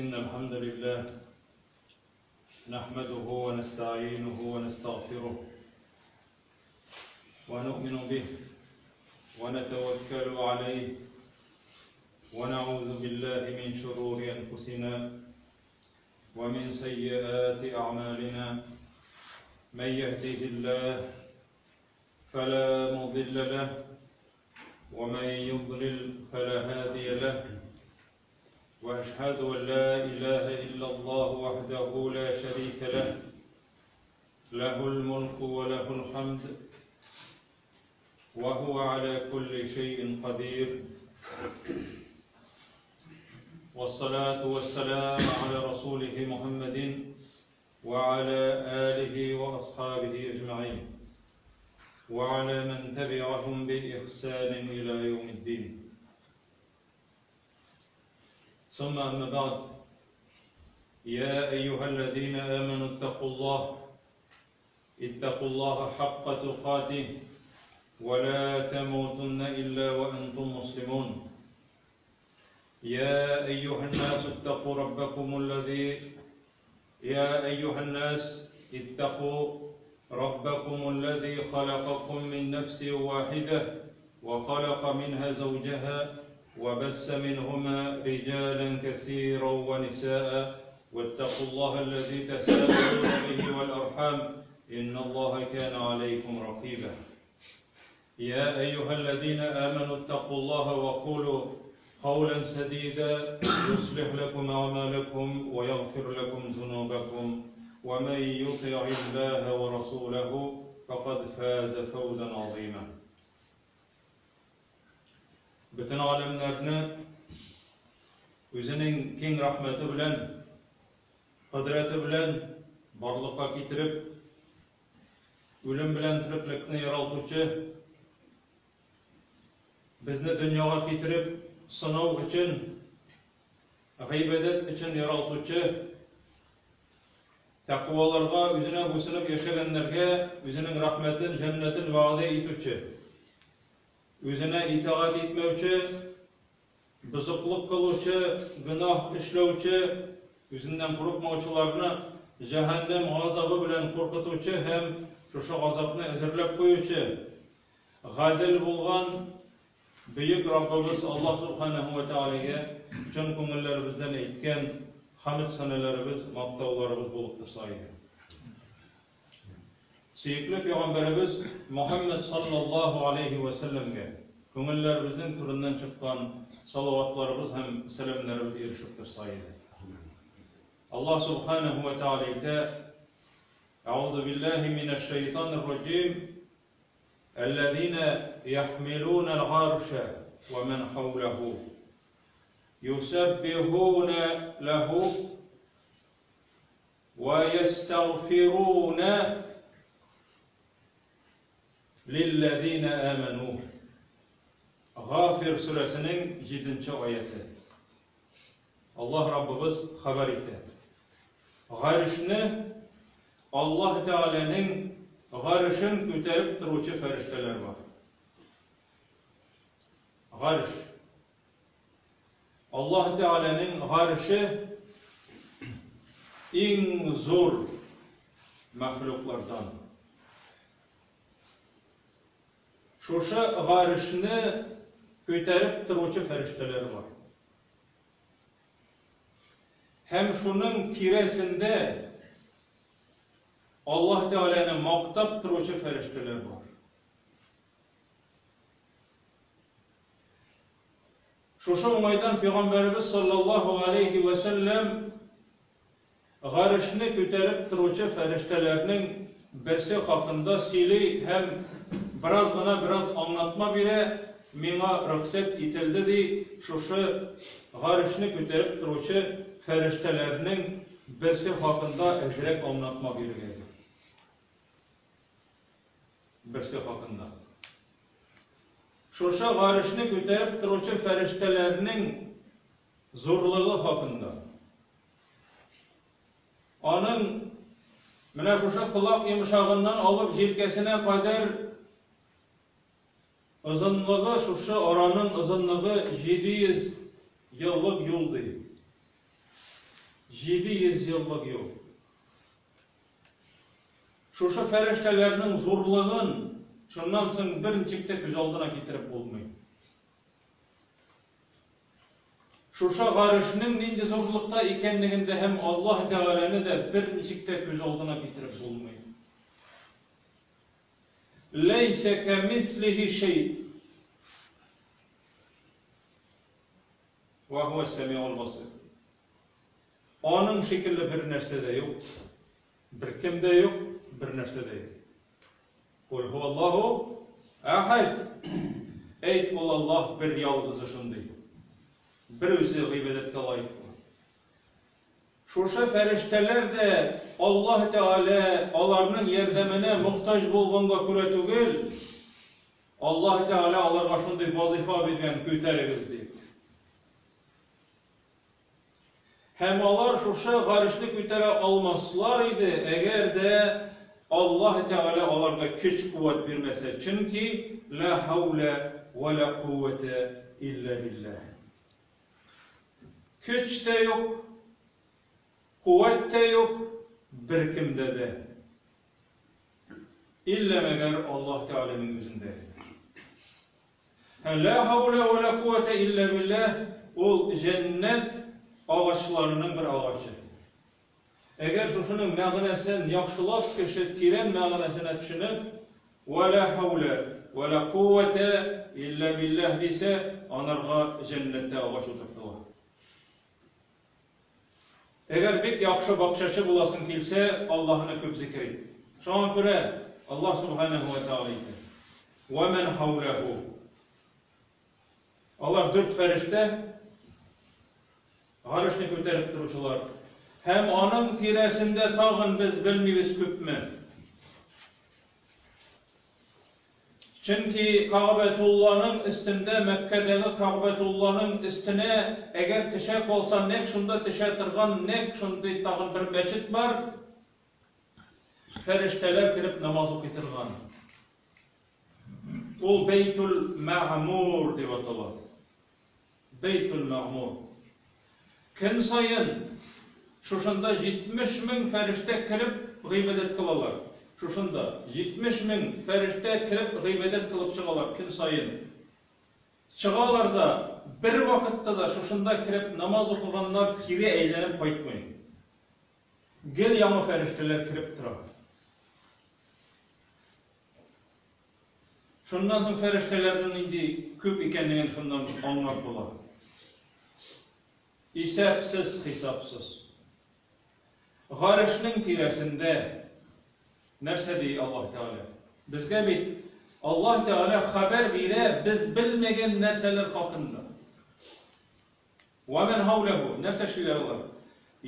إن الحمد لله نحمده ونستعينه ونستغفره ونؤمن به ونتوكل عليه ونعوذ بالله من شرور أنفسنا ومن سيئات أعمالنا من يهده الله فلا مضل له ومن يضلل فلا هادي له وأشهد أن لا إله إلا الله وحده لا شريك له له الملك وله الحمد وهو على كل شيء قدير والصلاة والسلام على رسوله محمد وعلى آله وأصحابه أجمعين وعلى من تبعهم بإحسان إلى يوم الدين ثم أما بعد يا أيها الذين آمنوا اتقوا الله اتقوا الله حق تقاته ولا تموتن إلا وأنتم مسلمون يا أيها الناس اتقوا ربكم الذي يا أيها الناس اتقوا ربكم الذي خلقكم من نفس واحدة وخلق منها زوجها وبس منهما رجالا كثيرا ونساء واتقوا الله الذي تساءلون به والأرحام إن الله كان عليكم رقيبا يا أيها الذين آمنوا اتقوا الله وقولوا قولا سديدا يصلح لكم أعمالكم ويغفر لكم ذنوبكم ومن يطع الله ورسوله فقد فاز فوزا عظيما Бөтен галәмнәрне үзенең киң рәхмәте белән, кодрәте белән барлыкка китереп, үлем белән тереклекне яралтучы, безне дөньяга китереп, сынау өчен, гыйбадәт өчен яралтучы, тәкъваларга үзенә буйсынып яшәгәннәргә үзенең рәхмәтен, җәннәтен вәгъдә итүче, үзенә итагать итмәүче, бозыклык кылучы, гөнаһ эшләүче, үзеннән курыкмаучыларны җәһәннәм газабы белән куркытучы һәм шушы газапны әзерләп куючы, гадел булган бөек Раббыбыз Аллаһ Субханаһу ва Тәгаләгә чын күңелләребездән әйткән хәмд сәнәләребез, мактауларыбыз булып торса иде. Сөекле пәйгамбәребез Мөхәммәд саллаллаһу алейһи вә сәлләмгә күңелләребезнең түреннән чыккан салаватларыбыз һәм сәламнәребез ирешеп торса иде. Аллаһ субханаһу ва тәгалә әйтә: Әгъузу биллаһи минәш шайтанир раҗим. Әлләзина яхмилунал гарша ва ман хауляху юсаббихуна лаху ويستغفرون للذين آمنوا Гафир сүрәсенең 7 аяты. Аллаһ Раббыбыз хәбәр итә. Гарешне Аллаһ Тәгаләнең гарешен күтәреп торучы фәрештәләр бар. Гареш. Аллаһ Тәгаләнең гарше иң зур мәхлуклардан. Шушы гаршны күтәреп торучы фәрештәләр бар. Һәм шуның тирәсендә Аллаһ Тәгаләне мактап торучы фәрештәләр бар. Шушы уңайдан Пәйгамбәребез саллаллаһу алейһи вә сәлләм гарешне күтәреп торучы фәрештәләрнең берсе хакында сөйли һәм бераз гына бераз аңлатма бирә, миңа рөхсәт ителде, ди, шушы гарешне күтәреп торучы фәрештәләрнең берсе хакында әзрәк аңлатма бирергә. Берсе хакында. Шушы гарешне күтәреп торучы фәрештәләрнең зурлыгы хакында. Аның менә шушы колак йомшагыннан алып җилкәсенә кадәр озынлыгы, шушы араның озынлыгы 700 еллык юл ди. 700 еллык юл. Шушы фәрештәләрнең зурлыгын шуннан соң берничек тә күз алдына китереп булмый. Шушы гарешнең нинди зурлыкта икәнлеген дә һәм Аллаһ Тәгаләне дә берничек тә күз алдына китереп булмый. Ләйсә кәмислихи шәй. Вә һуәс сәмигул басир. Аның шикелле бер нәрсә дә юк. Беркем дә юк, бер нәрсә дә юк. Кул һуаллаһу әхәд. Әйт, ул Аллаһ бер ялгызы шундый. Бер үзе гыйбадәткә лаек. Шушы фәрештәләр дә Аллаһ Тәгалә аларның ярдәменә мохтаҗ булганга күрә түгел, Аллаһ Тәгалә аларга шундый вазифа биргән, күтәрегез дип. Һәм алар шушы гарешне күтәрә алмаслар иде, әгәр дә Аллаһ Тәгалә аларга көч-куәт бирмәсә, чөнки ла хәүлә вә ла куәтә илля билләһ. Көч тә юк, куәт тә юк беркемдә дә. Илля мәгәр Аллаһ Тәгаләнең үзендә генә. Лә хәүлә вә лә куәтә илля билләһ, ул җәннәт агачларының бер агачы. Әгәр шушының мәгънәсен яхшылап кеше тирән мәгънәсенә төшенеп, вә лә хәүлә вә лә куәтә илля билләһ дисә, анарга җәннәттә агач утыртыла. Әгәр бик яхшы бакчачы буласың килсә, Аллаһыны күп зикер ит. Шуңа күрә Аллаһ Субханаһу ва Тааля әйтә: "Ва ман хаулаху". Алар дүрт фәрештә, гарышны күтәреп торучылар. Һәм аның тирәсендә тагын без белмибез күпме. Чөнки Кәгъбәтулланың өстендә, Мәккәдәге Кәгъбәтулланың өстенә әгәр төшә калса, нәкъ шунда төшә торган нәкъ шундый тагын бер мәчет бар, фәрештәләр кереп намаз укый торган. Ул Бәйтул Мәгъмур дип атала. Бәйтул Мәгъмур. Көн саен шушында 70 мең фәрештә кереп гыйбадәт кылалар. Шушында 70 мең фәрештә кереп гыйбадәт кылып чыгалар көн саен. Чыгалар да, бер вакытта да шушында кереп намаз укыганнар кире әйләнеп кайтмый. Гел яңа фәрештәләр кереп тора. Шуннан соң фәрештәләрнең нинди күп икәнлеген шуннан аңлап була. Исәпсез, хисапсыз. Гарешнең тирәсендә нәрсә ди Аллаһ Тәгалә? Безгә бит Аллаһ Тәгалә хәбәр бирә без белмәгән нәрсәләр хакында. Вә мән хәүләһү, нәрсә эшлиләр алар?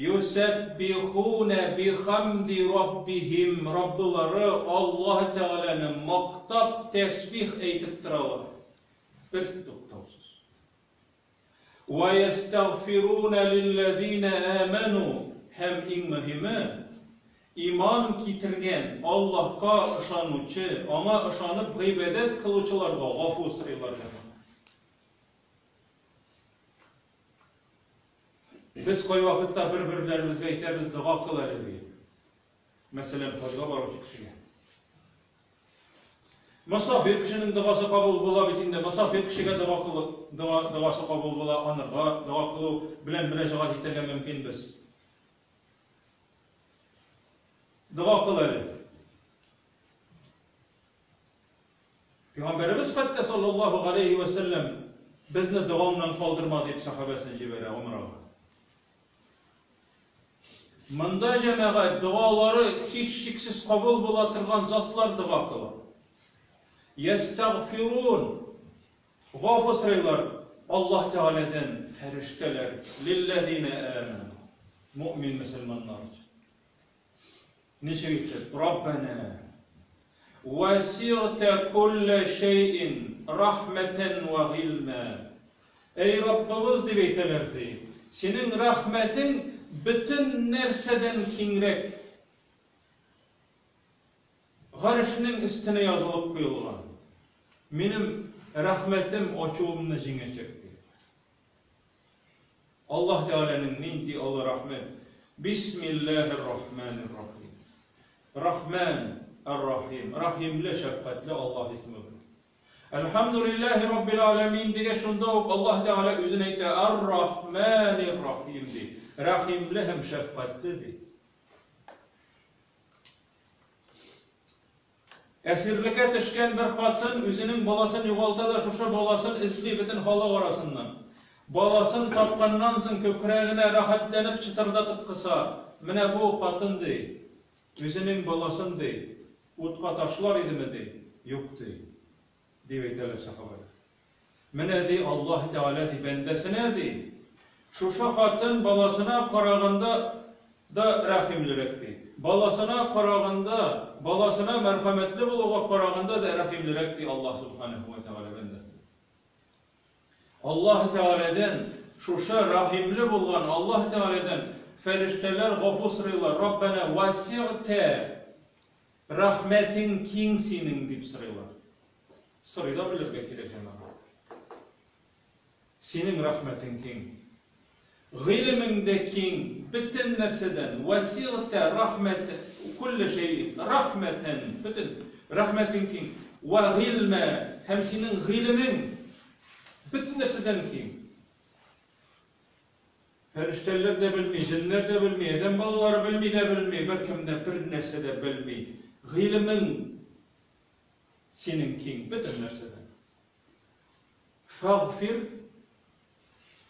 Юсәббихүнә бихамди Раббиһим, Раббылары Аллаһ Тәгаләне мактап, тәсбих әйтеп торалар. Бер туктаусыз. Вә ястәгъфирүнә лилләзинә әмәнү, һәм иң мөһиме, иман китергән, Аллаһка ышанучы, аңа ышанып гыйбадәт кылучыларга гафу сорыйлар, җәмәгать. Без кайвакытта бер-берләребезгә әйтәбез, дога кыл әле, диеп. Мәсәлән, хаҗга баручы кешегә. Мосафир кешенең догасы кабул була бит инде. Мосафир кешегә дога кылу, дога, догасы кабул була, анырга дога кылу белән мөрәҗәгать итәргә мөмкинбез. Дога кыл әле. Пәйгамбәребез хәтта саллаллаһу галәйһи вә сәлләм безне догаңнан калдырма дип сахабәсен җибәрә гомрага. Монда җәмәгать догалары һичшиксез кабул була торган затлар дога кыла. Ястагфирун гафу сорыйлар Аллаһ Тәгаләдән фәрештәләр лилләзина аману мөэмин мөселманнар өчен. Ничек итеп? Раббәнә вәсигътә куллә шәйин рахмәтән вә гыйльмә. Әй Раббыбыз, дип әйтәләр, ди, синең рәхмәтең бөтен нәрсәдән киңрәк. Гарешнең өстенә язылып куелган. Минем рәхмәтем ачуымны җиңәчәк, ди. Аллаһ Тәгаләнең нинди олы рәхмәт. Бисмиллаһир рахманир рахим. Рахман, ар-Рахим, Рахимле, шәфкатьле Аллаһ исеме белән. Әлхәмдүлилләһи раббил аләмин дигәч, шунда ук Аллаһ Тәгалә үзен әйтә, Ар-Рахманир Рахим ди. Рәхимле һәм шәфкатьле ди. Әсирлеккә төшкән бер хатын үзенең баласын югалта да шушы баласын эзли бөтен халык арасыннан. Баласын тапканнан соң күкрәгенә рәхәтләнеп чытырдатып кыса. Менә бу хатын ди, үзенең баласын ди, утка ташлар идеме ди? Юк ди. Дип әйтәләр сәхабәләр. Менә ди Аллаһ Тәгалә ди бәндәсенә ди, шушы хатын баласына караганда да рәхимлерәк ди. Баласына караганда, баласына мәрхәмәтле булуга караганда да рәхимлерәк ди Аллаһ Субханаһу ва Тәгалә бәндәсенә. Аллаһ Тәгаләдән шушы рәхимле булган Аллаһ Тәгаләдән фәрештәләр гафу сорыйлар, Раббәнә васигътә Рәхмәтең киң синең, дип сорыйлар. Сорый да белергә кирәк, җәмәгать. Синең рәхмәтең киң. Гыйлемең дә киң, бөтен нәрсәдән. Вәсигътә рәхмәт кулле шәйин, рәхмәтән, бөтен рәхмәтең киң. Вә гыйльмә, һәм синең гыйлемең бөтен нәрсәдән киң. Фәрештәләр дә белми, җеннәр дә белми, адәм балалары белми дә белми, беркем дә бернәрсә дә белми. Гыйлемең синең киң бөтен нәрсәдән. Фәгъфир,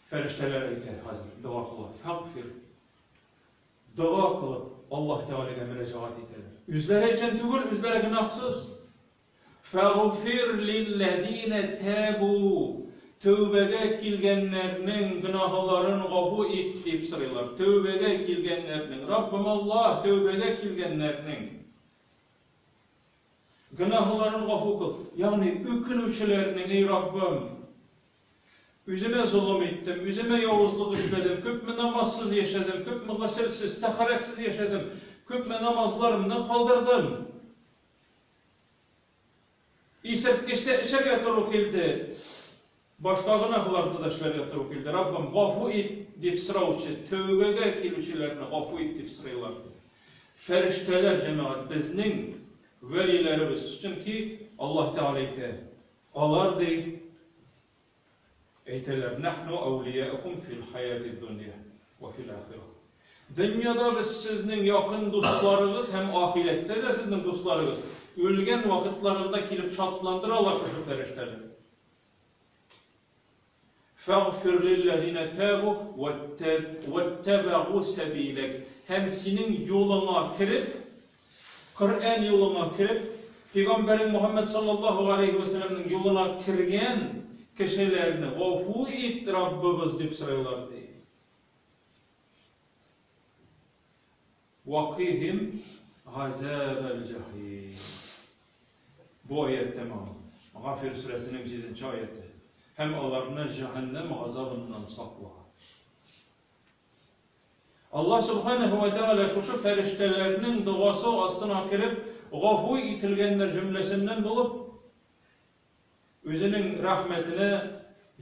фәрештәләр әйтә хәзер, дога кыла. Фәгъфир. Дога кылып, Аллаһ Тәгаләгә мөрәҗәгать итәләр. Үзләре өчен түгел, үзләре гөнаһсыз. Фәгъфир лилләзинә тәбу, тәүбәгә килгәннәрнең гөнаһларын гафу ит, дип сорыйлар. Тәүбәгә килгәннәрнең, Раббым Аллаһ, тәүбәгә килгәннәрнең гөнаһларын гафу кыл. Ягъни үкенүчеләрнең, эй Раббым, үземә золым иттем, үземә явызлык эшләдем, күпме намазсыз яшәдем, күпме госелсез, тәһарәтсез яшәдем, күпме намазларымны калдырдым. Исерткечтә эчәргә туры килде. Башка гөнаһларны да эшләргә туры килде. Раббым, гафу ит, дип сораучы, тәүбәгә килүчеләрне гафу ит, дип сорыйлар. Фәрештәләр, җәмәгать, безнең вәлиләребез. Чөнки Аллаһ Тәгалә әйтә, алар, ди, Әйтәләр, Нәхну әүлияукум фил хәятид дөнья вә фил ахирә. Дөньяда без сезнең якын дусларыгыз һәм ахирәттә дә сезнең дусларыгыз. Үлгән вакытларында килеп шатландыралар шушы фәрештәләр. Фәгъфир лилләзинә табу вәттәбәгу сәбиләк. Һәм синең юлыңа кереп, Коръән юлыңа кереп, пәйгамбәрең Мөхәммәд саллаллаһу галәйһи вә сәлләмнең юлына кергән кешеләрне гафу ит, Раббыбыз, дип сорыйлар, ди. Вакыйһим газабәл җәхим. Бу аять тәмам. Гафир сүрәсенең җиденче аяте. Һәм аларны җәһәннәм газабыннан сакла. Аллаһ Сүбхәнәһү вә Тәгалә шушы фәрештәләрнең догасы астына кереп, гафу ителгәннәр җөмләсеннән булып, Үзенең рәхмәтенә,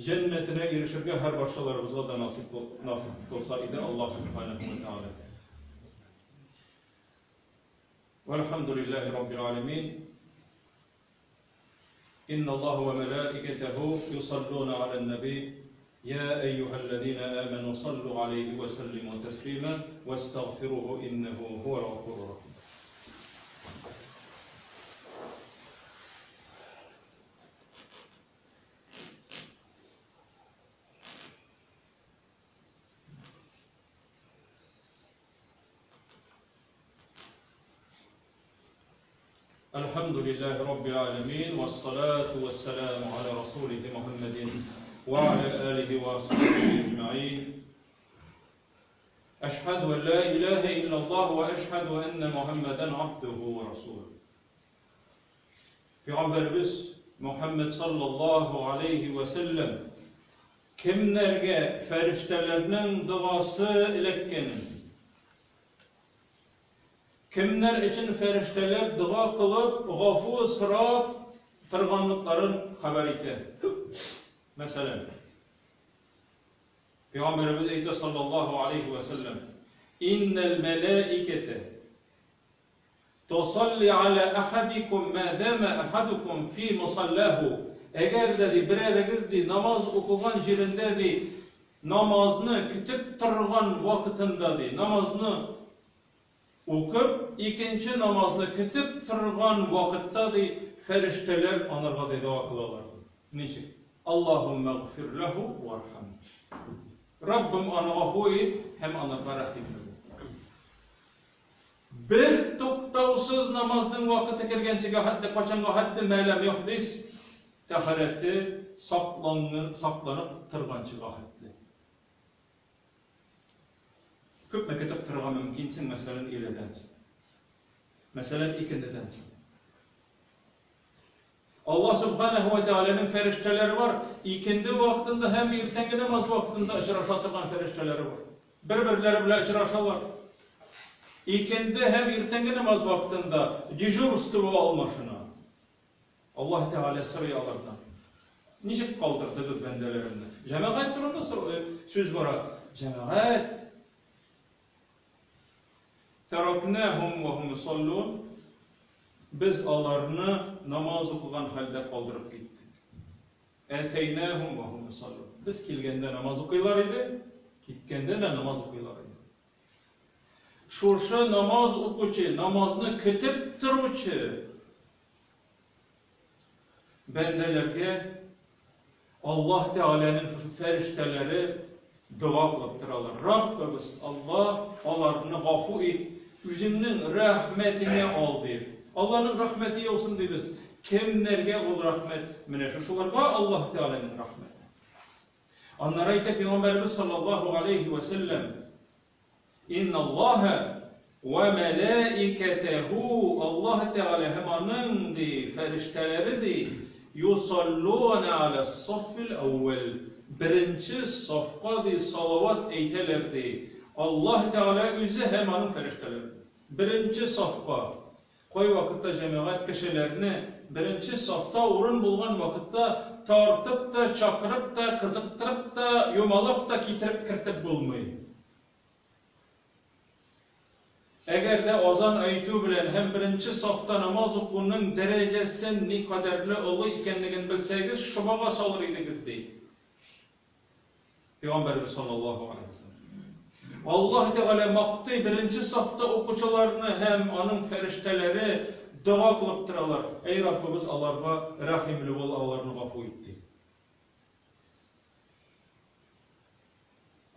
җәннәтенә ирешергә һәрбарчаларыбызга да насыйп насыйп кылса иде Аллаһ Сүбхәнәһү вә Тәгалә. Вәлхәмдүлилләһи Раббил галәмин. إن الله وملائكته يصلون على النبي يا أيها الذين آمنوا صلوا عليه وسلموا تسليما واستغفروه إنه هو الغفور الرحيم. الحمد لله رب العالمين والصلاة والسلام على رسوله محمد وعلى آله وأصحابه أجمعين. أشهد أن لا إله إلا الله وأشهد أن محمدا عبده ورسوله. Пәйгамбәребез Мөхәммәд саллаллаһу алейһи вә сәлләм кемнәргә фәрештәләрнең догасы эләккәнен, кемнәр өчен фәрештәләр дога кылып, гафу сорап торганлыкларын хәбәр итә. Мәсәлән, Пәйгамбәребез әйтә саллаллаһу алейһи вә сәлләм, Иннәл мәләикәтә тосалли аля ахадикум ма дама ахадукум фи мусаллаху. Әгәр дә ди берәрегез ди намаз укыган җирендә ди намазны көтеп торган вакытында ди намазны укып икенче намазны көтеп торган вакытта ди фәрештәләр анарга ди дога кылалар. Ничек? Аллаһумма гфир ләһу вархам. Раббым аны гафу ит һәм анарга рәхимле бул. Бер туктаусыз намазның вакыты кергәнчегә хәтле, кайчанга хәтле мә ләм йухдис, тәһарәте сакланып торганчыга хәтле. Күпме көтеп торырга мөмкинсең, мәсәлән, өйләдән соң. Мәсәлән, икендедән соң. Аллаһ Сүбхәнәһү вә Тәгаләнең фәрештәләре бар, икенде вакытында һәм иртәнге намаз вакытында очраша торган фәрештәләре бар. Бер-берләре белән очрашалар. Икенде һәм иртәнге намаз вакытында дежурство алмашына. Аллаһ Тәгалә сорый алардан. Ничек калдырдыгыз бәндәләремне? Җәмәгать турында сүз бара. Җәмәгать Тәрәкнәһум вә һум йосаллун, Без аларны намаз укыган хәлдә калдырып киттек. Әтәйнәһум вә һум йосаллун, Без килгәндә намаз укыйлар иде, киткәндә дә намаз укыйлар иде. Шушы намаз укучы, намазны көтеп торучы бәндәләргә Аллаһ Тәгаләнең шушы фәрештәләре дога кылып торалар. Раббыбыз Аллаһ, аларны гафу ит, үзеңнең рәхмәтеңә ал, дип. Аллаһның рәхмәте яусын дибез. Кемнәргә ул рәхмәт? Менә шушыларга Аллаһ Тәгаләнең рәхмәте. Аннары әйтә Пәйгамбәребез саллаллаһу алейһи вә сәлләм, Инналлаһа вә мәләикәтәһү, Аллаһ Тәгалә һәм Аның, ди, фәрештәләре, ди, юсаллуна галәс-саффил әүвәл, беренче сафка, ди, салават әйтәләр, ди, Аллаһ Тәгалә үзе һәм Аның фәрештәләре. Беренче сафка. Кайвакытта җәмәгать кешеләрне беренче сафта урын булган вакытта тартып та, чакырып та, кызыктырып та, юмалап та китереп кертеп булмый. Әгәр дә азан әйтү белән һәм беренче сафта намаз укуның дәрәҗәсен никадәрле олы икәнлеген белсәгез, шобага салыр идегез, ди Пәйгамбәребез саллаллаһу алейһи ва сәлләм. Аллаһ Тәгалә мактый беренче сафта укучыларны һәм аның фәрештәләре дога кылып торалар, Әй Раббыбыз, аларга рәхимле бул, аларны гафу ит, дип.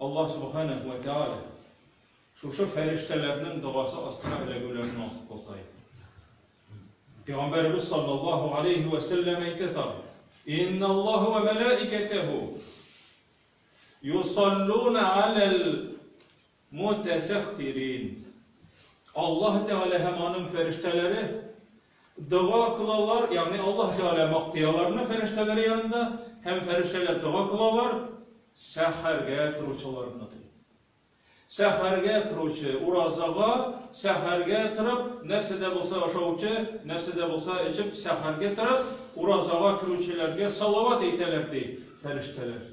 Аллаһ Сүбхәнәһү вә Тәгалә шушы фәрештәләрнең догасы астына эләгүләрен насыйп кылса иде. Пәйгамбәребез саллаллаһу алейһи вә сәлләм әйтә тагы: Инналлаһу вә мәләикәтәһу юсаллуна аләл мутәсәххирин. Аллаһ Тәгалә һәм аның фәрештәләре дога кылалар, ягъни Аллаһ Тәгалә мактый аларны фәрештәләре янында, һәм фәрештәләр дога кылалар сәхәргә торучыларны ди. Сәхәргә торучы, уразага сәхәргә торып, нәрсә дә булса ашаучы, нәрсә дә булса эчеп, сәхәргә торып, уразага керүчеләргә салават әйтәләр ди фәрештәләр.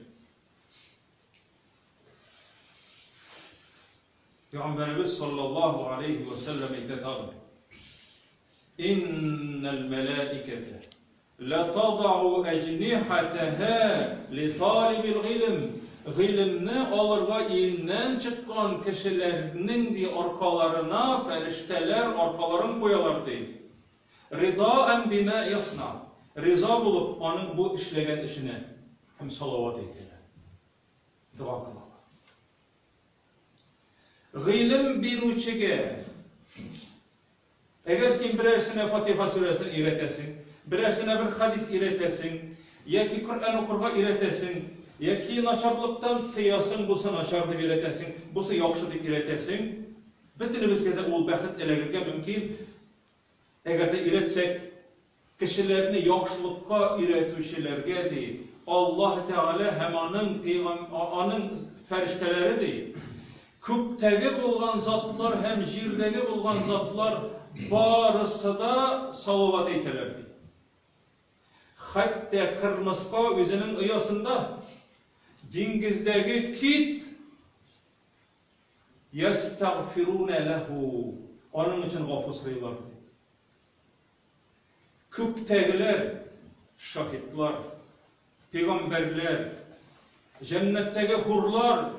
Пәйгамбәребез саллаллаһу алейһи вә сәлләм әйтә тагын: Иннәл мәләикәтә ла тадау әҗнихатаһа ли талибил гыйлем. Гыйлемне алырга өеннән чыккан кешеләрнең ди аркаларына фәрештәләр аркаларын куялар ди. Ридаан бима ясна. Риза булып аның бу эшләгән эшенә һәм салават әйтәләр. Дога кылалар. Гыйлем бирүчегә, әгәр син берәрсенә Фатиха сүрәсен өйрәтәсең, берәрсенә бер хадис өйрәтәсең, яки Коръән укырга өйрәтәсең, яки начарлыктан тыясың, бусы начар дип өйрәтәсең, бусы яхшы дип өйрәтәсең, бөтенебезгә дә ул бәхет эләгергә мөмкин, әгәр дә өйрәтсәк. Кешеләрне яхшылыкка өйрәтүчеләргә, ди, Аллаһ Тәгалә һәм Аның пәйгам Аның фәрештәләре, ди, күктәге булган затлар һәм җирдәге булган затлар барысы да салават әйтәләр, ди. Хәтта кырмыска үзенең оясында, диңгездәге кит. Ястәгъфируна ләһу, аның өчен гафу сорыйлар, ди. Күктәгеләр, шаһитлар, пәйгамбәрләр, җәннәттәге хурлар,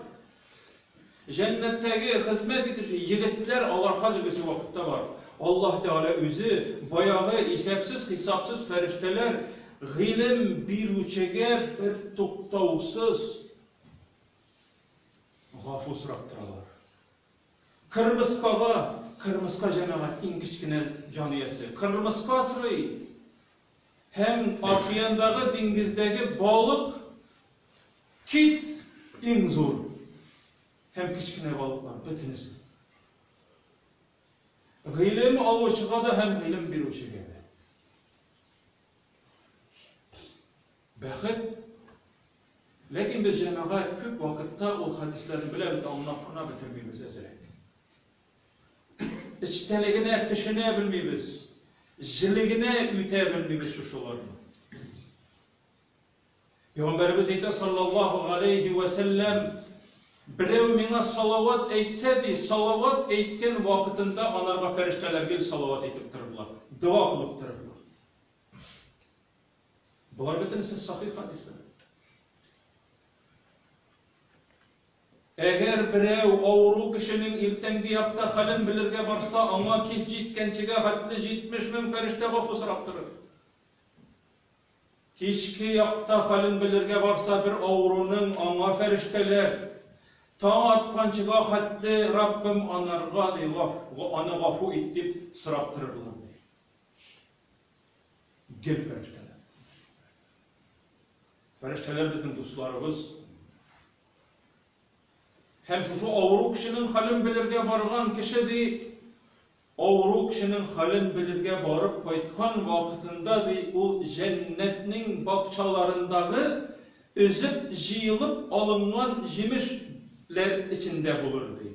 җәннәттәге хезмәт итүче егетләр, алар хәзергесе вакытта бар. Аллаһ Тәгалә үзе баягы исәпсез-хисапсыз фәрештәләр гыйлем бирүчегә бертуктаусыз гафу сорап торалар. Кырмыскага, кырмыска җәмәгать иң кечкенә җан иясе, кырмыска сорый һәм океандагы, диңгездәге балык, кит иң зур һәм кечкенә балыклар бөтенесе. Гыйлем алучыга да һәм гыйлем бирүчегә дә. Бәхет. Ләкин без, җәмәгать, күп вакытта ул хәдисләрне беләбез дә, аңлап кына бетермибез әзрәк. Эчтәлегенә төшенә белмибез, җелегенә үтә белмибез шушыларны. Пәйгамбәребез әйтә, саллаллаһу галәйһи вә сәлләм, берәү миңа салават әйтсә, ди, салават әйткән вакытында анарга фәрештәләр гел салават әйтеп торырлар, дога кылып торырлар. Болар бөтенесе сахих хәдисләр. Әгәр берәү авыру кешенең иртәнге якта хәлен белергә барса, аңа кич җиткәнчегә хәтле 70 мең фәрештә гафу сорап торыр. Кичке якта хәлен белергә барса бер авыруның, аңа фәрештәләр таң атканчыга хәтле Раббым анарга ди, аны гафу ит дип сорап торырлар. Гел фәрештәләр. Фәрештәләр безнең дусларыбыз. Һәм шушы авыру кешенең хәлен белергә барган кеше ди, авыру кешенең хәлен белергә барып кайткан вакытында ди, ул җәннәтнең бакчаларындагы өзеп җыелып алынган җимешләр эчендә булыр ди.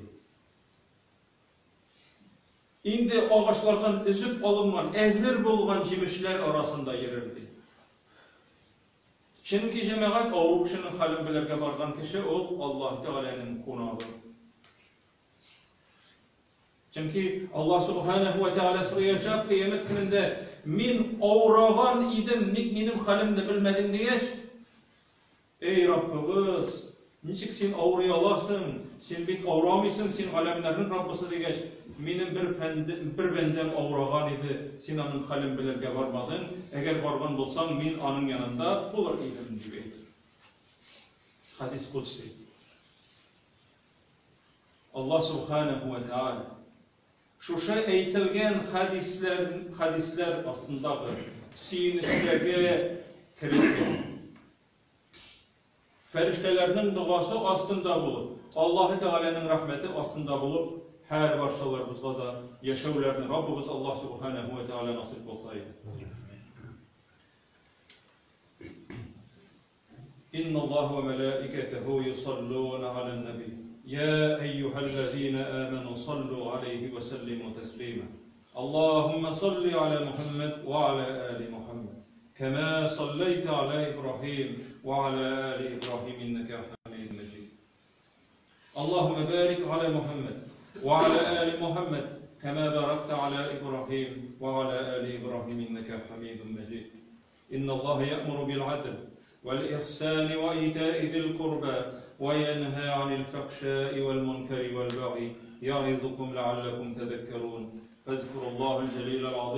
Инде агачлардан өзеп алынган, әзер булган җимешләр арасында йөрер, ди. Чөнки, җәмәгать, авыру кешенең хәлен белергә барган кеше ул Аллаһ Тәгаләнең кунагы. Чөнки Аллаһ Субханәһү вә Тәгалә сораячак кыямәт көнендә, Мин авыраган идем, ник минем хәлемне белмәдең, дигәч, Эй, Раббыбыз! Ничек син авырый аласың? Син бит авырамыйсың, син галәмнәрнең Раббысы, дигәч, минем бер фәнде, бер бәндәм авыраган иде, син аның хәлен белергә бармадың, әгәр барган булсаң, мин аның янында булыр идем, дип әйтер. Хәдис кодси. Аллаһ Субханәһү вә Тәгалә шушы әйтелгән хәдисләр, хәдисләр астындагы сөенечләргә керергә, Фәрештәләрнең догасы астында булып, Аллаһы Тәгаләнең рәхмәте астында булып, һәр барчаларыбызга да яшәүләрне Раббыбыз Аллаһ Сүбхәнәһү вә Тәгалә насыйп кылса иде. Инналлаһа вә мәләикәтәһү юсаллуна галән нәби. Йә әйюһәлләзинә амәнү саллу галәйһи вә сәллимү тәслимә. Аллаһуммә салли галә Мухәммәд вә галә али Мухәммәд. كما صليت على إبراهيم وعلى آل إبراهيم إنك حميد مجيد اللهم بارك على محمد وعلى آل محمد كما باركت على إبراهيم وعلى آل إبراهيم إنك حميد مجيد إن الله يأمر بالعدل والإحسان وإيتاء ذي القربى وينهى عن الفحشاء والمنكر والبغي يعظكم لعلكم تذكرون فاذكروا الله الجليل العظيم.